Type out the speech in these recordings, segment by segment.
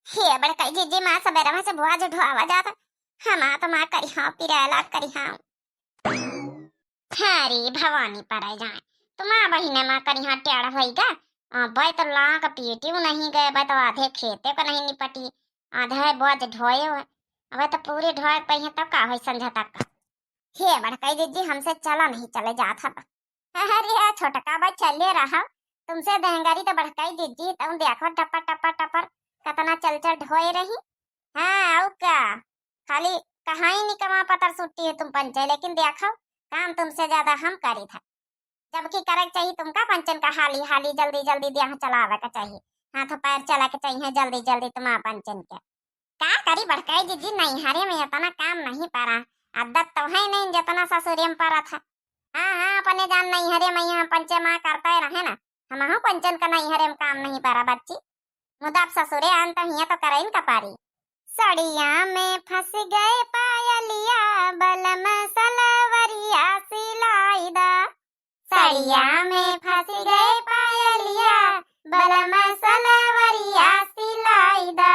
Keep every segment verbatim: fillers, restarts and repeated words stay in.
हे बड़काई जिज्जी, माँ सबेरवा से बोझ ढोवा जात, हमा तो माँ करिहा पिराला करिहा। अरे भवानी परे जाए, तुम्हार बहिने माँ करिहा टेढ़ होइगा। अबे तो लाग पीटी नहीं गए, अबे तो आधे खेते को नहीं निपटी, आधे बोझ ढोए हुए, अबे तो पूरे ढोए के पइहे तब का होई संझा तक का। हे बड़काई जिज्जी, हमसे चला नहीं चले जात हब। अरे छोटका भाई चले रहा, तुमसे देंगरी तो बड़काई जिज्जी, तुम देखो टपर टपर टपर कतना चल चल ढोए रही। हाँ, अउ का, खाली कहाँ ही निकमा पतर सुट्टी है तुम पंचे, लेकिन देखो काम तुमसे ज्यादा हम करी था। जबकि करे के चाहिए तुमका पंचन का हाली हाली जल्दी जल्दी देह चलावे के चाहिए, हाथ पैर चला के चाहिए जल्दी जल्दी तुम्हार पंचन के। का करी बड़काई जिज्जी, नैहरे में इतना काम नहीं परा, आदत तो है नहीं जितना ससुरे में परा था। हाँ हाँ, अपने जान नैहरे में यहाँ पंचे माँ करते रहे ना, हमहू पंचन का नैहरे में काम नहीं परा बच्ची, मुदा अब ससुरे आन तो हियाँ तो करइन का पारी। सड़िया में फंस गए पायलिया, बलम सलवरिया सिलाई दा। सड़िया में फंस गए पायलिया, बलम सलवरिया सिलाई दा।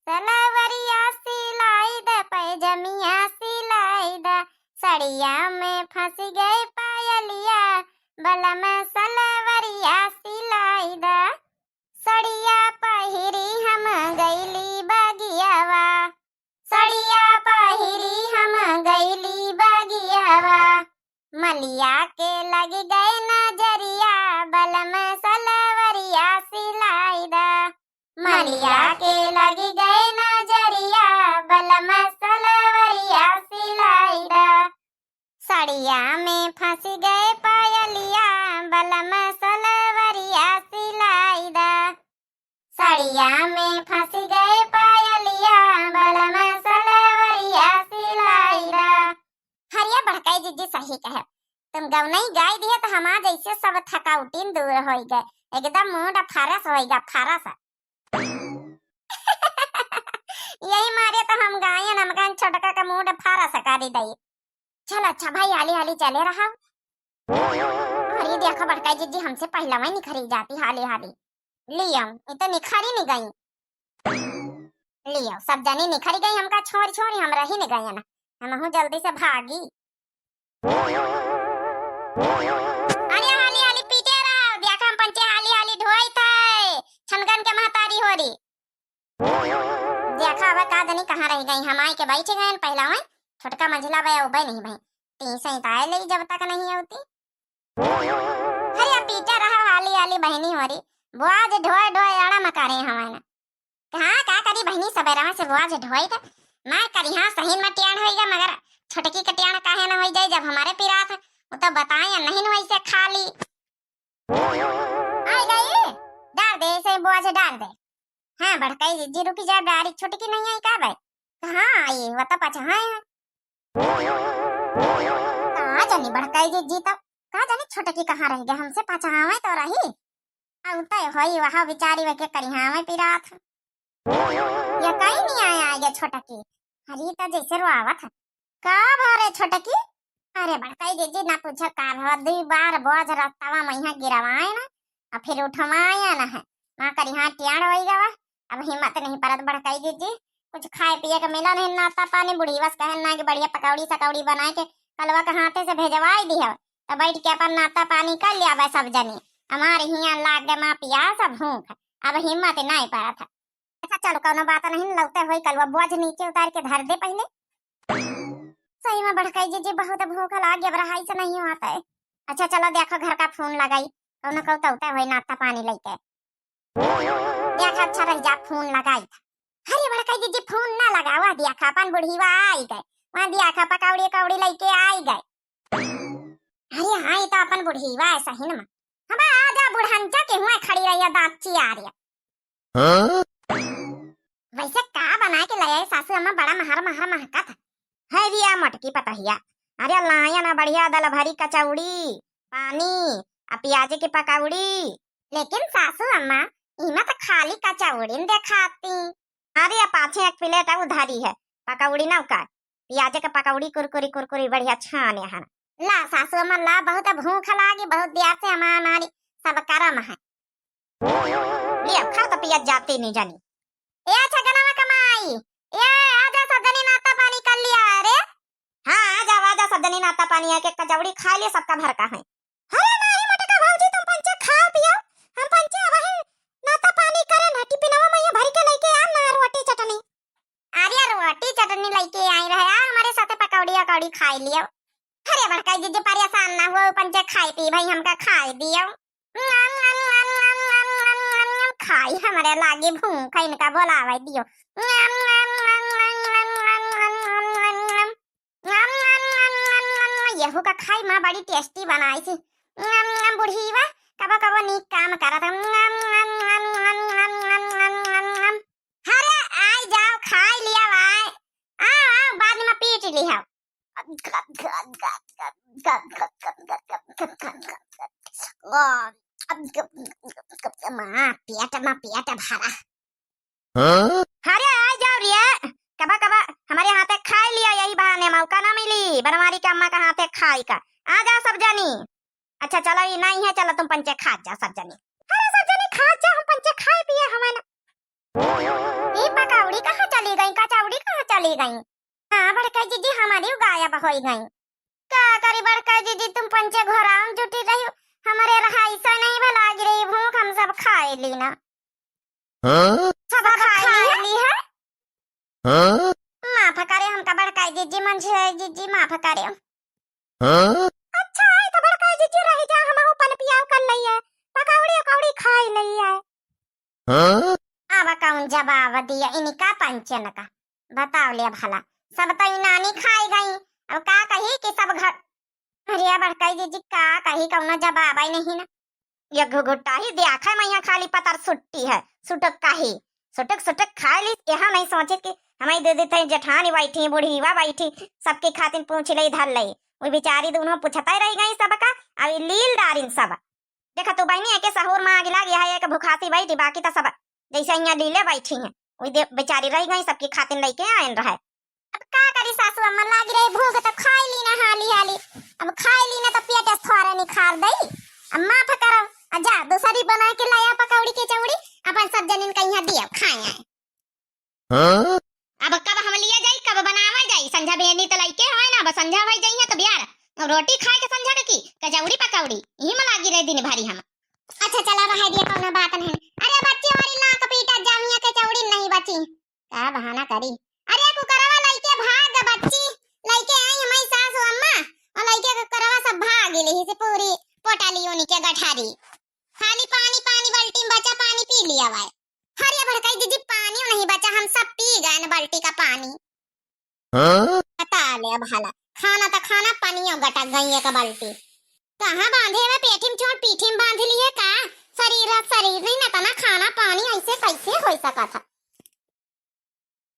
सलवरिया सिलाई दा, पैजमिया सिलाई दा। सड़िया में फंस गए पायलिया, बलम सलवरिया सिलाई दा। सड़िया पहिरी हम गइली बगियावा, सड़िया पहिरी हम गइली बगियावा। मलिया के लग गए नजरिया, बलम सलवरिया सिलाई दा। मलिया के लग गए नजरिया, बलम सलवरिया सिलाई दा। सड़िया में फंस गए पायलिया, बलम सलवरिया सिलाई दा। सड़िया में फंस गए पायलिया, बलम सलवरिया सिलाई दा। हरिया बड़काई जिज्जी सही कहे, तुम गवनई गाई दिहे तो हमार जैसे सब थकाउटिन दूर होई गए, एकदम मूड फरस होई गा, फरस। यही मारे तो हम गायन, हम गायन छोटका का मूड फरस करी दई। चल अच्छा भाई, हाली हाली चले रहा। अरे देखो बड़काई जिज्जी, हमसे पहला वही निखरी जाती हाली हाली। लियो, ये तो निखरी नहीं गई। लियो, सब जनी निखरी गई, हमका छोड़ छोड़ हम रही नहीं गई ना, हमहू जल्दी से भागी। अरे हाली हाली पीटे रहा, देखा हम पंचे हाली हाली ढोई थे, छनगन के महतारी हो रही। देखा अब का जनी कहाँ रह गई, हम आई के बैठ गए पहला वही, छोटका मंझला बे उबे नहीं भाई, तीन सौ ताए ले जब तक नहीं होती। अरे अब पीछे रहा हाली हाली बहनी हो रही, बोझ ढोए ढोए अड़ा मकारे हमारे ना। कहाँ का करी बहनी सबेरवा से बोझ ढोई का, मैं करिहा सहीन में टियाण होई गा, मगर छोटकी के टियाण काहे न होई जाई जब हमारे पिरात है, वो तो बताए नहीं वैसे खाली। आई गई, डाल दे इसे बोझ डाल दे। हाँ बड़काई जिज्जी रुकी जा, डारी छोटकी नहीं आई का बे? कहाँ आई वो तो पछाए है। कहाँ जानी बड़काई जिज्जी तो, कहाँ जानी छोटकी कहाँ रह गए, हमसे पछावे तो रही। अब तय होई वहाँ बेचारी वे के करिहावे पिरात। ये कहीं नहीं आया आगे छोटकी। अरे तो जैसे रोआवत है। का भरे छोटकी? अरे बड़काई जिज्जी ना पूछो का भवा, दुई बार बोझ रस्तावा में यहाँ गिरवाए ना, और फिर उठवाए ना है। माँ करिहा टियाण होई गवा, अब हिम्मत नहीं परत बड़काई जिज्जी। कुछ खाए पिए के मिला नहीं, नाश्ता पानी, बुढ़ीवा से कहन ना कि बढ़िया पकौड़ी सकौड़ी बनाए के कलवा के हाथे से भेजवाई दिहो, तो बैठ के अपन नाश्ता पानी कर लिया बे सब जनी। हमारे हियाँ लाग गए माँ पियास आ भूख, अब हिम्मत नहीं परत है। अच्छा चलो, कौनो बात नहीं, लौटे होई कलवा, बोझ नीचे उतार के धर दे पहले। सही में बड़काई जिज्जी बहुत भूख लाग गई, अब रहाई से नहीं होता है। अच्छा चलो देखो घर का फोन लगाई, कौनो कौतौते होई नाश्ता पानी लेके। देखा अच्छा रह जा, फोन लगाई। अरे बड़काई जिज्जी फोन ना लगावा, देखा अपन बुढ़ीवा आई गए, वहाँ देखा पकौड़ी कौड़ी लेके आई गए। अरे हाँ, ये तो अपन बुढ़ीवा है सही न। हम आजा बुढ़ंचा के हुआ खड़ी रही है, दांत चियारिया। हाँ? वैसे का बना के ले आए सासू अम्मा, बड़ा महर महर महकत है। है रिया मोटकी पतहिया, अरे लाया ना बढ़िया दल भरी कचौड़ी, पानी, आ प्याज की पकौड़ी। लेकिन सासू अम्मा, इमा तो खाली कचौड़ी न देखाती। अरे आ पाछे एक प्लेट और धरी है, पकौड़ी ना का, प्याज के पकौड़ी कुरकुरी कुरकुरी बढ़िया छाने हन। ला सासू अम्मा ला, बहुत भूख लागी, बहुत देर से हमार नारी सब करम है। ले खा तो पिया जाती नहीं जानी। ए अच्छा नाता पानी आके कचौड़ी खाइ लियो, सबका भर का है। अरे नाही मोटका भौजी, तुम पंचे खाओ पियो, हम पंचे अबही नाता पानी करे ना, टिफिनवा में ये भर के लइके आ ना रोटी चटनी। अरे रोटी चटनी लइके आई रहे, आ हमरे साथे पकौड़ी अकौड़ी खाइ लियो। अरे बड़का जिज्जी परेशान ना हुआ, पंचे खाइ पी भाई हमका खाइ दियो। खाई हमरे लागी भूख, इनका बोलावे दियो। यहू का खाई माँ बड़ी tasty बनाई थी। बुढ़ीवा कबो कबो नीक काम करत। अरे आई जाओ, खाई लिया भाई। आओ, आओ, बाद में पीट लिहाओ। माँ, पेट, माँ, पेट भरा। हाँ? अरे, आ जाओ रे, कबा, कबा हमरे हाथे खाइ लिया, यही बहाने मौका ना मिली बनवारी के अम्मा का हाथे खाइ का। आ जाओ सब जनी। अच्छा, चलो, ई नहीं है, चलो, तुम पंचे खात जाओ सब जनी। अरे, सब जनी खात जाओ, हम पंचे खाए पिए हमें ना। ई पकौड़ी कहाँ चली गई, कचौड़ी कहाँ चली गई? हाँ, बड़का जिज्जी, हमारी गायब होइ गई। का करी बड़का जिज्जी, तुम पंचे घोराम जुटी रही, हमरे रहाई से नहीं भला गिरी भूख, हम सब खाए ली ना। हाँ? सब सब खाए खाए ली है? ली है? हाँ? माफ करे हमका बड़का जिज्जी, मंझे जिज्जी, माफ करे। हाँ? अच्छा, आई तो बड़का जिज्जी रही जा, हम अपन पियाव कर लइए, पकौड़ी उकौड़ी खाए लइए। हाँ? अब कौन जवाब दिया इनका पंचन का? बताओ ले भला, सब तो ई नानी खाई गई, अब का कही कि सब घर, अरे बड़का जिज्जी का कही, कौनो जवाब ही नहीं ना। ये घुघुटा ही देखा है, मैं यहाँ खाली पतर सुट्टी है, सुटक का ही, सुटक सुटक खाए ली। यहाँ नहीं सोचे कि हमारी दीदी थे जेठानी बैठी, बुढ़ीवा बैठी, सबके खातिन पूछ ले धर ले। वो बेचारी दोनों पूछता ही रह गई सबका, अब ई लील डारिन सब। देखा तू बहनी, एके सहूर में आग लाग, यह एक भुखासी बैठी, बाकी तो सब जैसे यहाँ लीले बैठी हैं, वही दे-, बेचारी रह गई, सबके खातिन लइके आयन रहे। अब का करी सासू अम्मा, लागी रही भूख तो खाई ली ना हाली हाली, अब खाई ली ना तो पेट थोड़े निखार दई। अब माफ करो, आ जा दूसरी बना के लाया पकौड़ी के चौड़ी, अपन सब जनिन के यहाँ दिया खाए आए। हाँ? अब कब हम लिया जाई, कब बनावा जाई? संझा बेनी त लइके हवे ना, अब संझा भई जाई है त बियार। अब रोटी खाए के संझा की कचौड़ी पकौड़ी, यही में लागी रहे दिन भरी हम। अच्छा चला रह दिया, कौनो बात नहीं। अरे बच्ची वाली नाक पीटा जामिया कचौड़ी नहीं बची। का बहाना करी? अरे कुकरवा लइके भाग बच्ची, लइके आई हमारी सासू अम्मा, और लइके कुकरवा सब भाग गेली से पूरी पोटाली उनी के गठारी। खाली पानी, पानी बाल्टी में बचा, पानी पी लिया भाई। अरे बड़काई जिज्जी, पानी नहीं बचा, हम सब पी गए न बाल्टी का पानी। हाँ? बता ले अब भला, खाना तो खाना, पानियो गटक गई एक बाल्टी। कहाँ बांधे हुए पेठी में छोड़, पीठी में बांध लिए का? शरीर है, शरीर नहीं न तना खाना पानी ऐसे कैसे हो सकत है?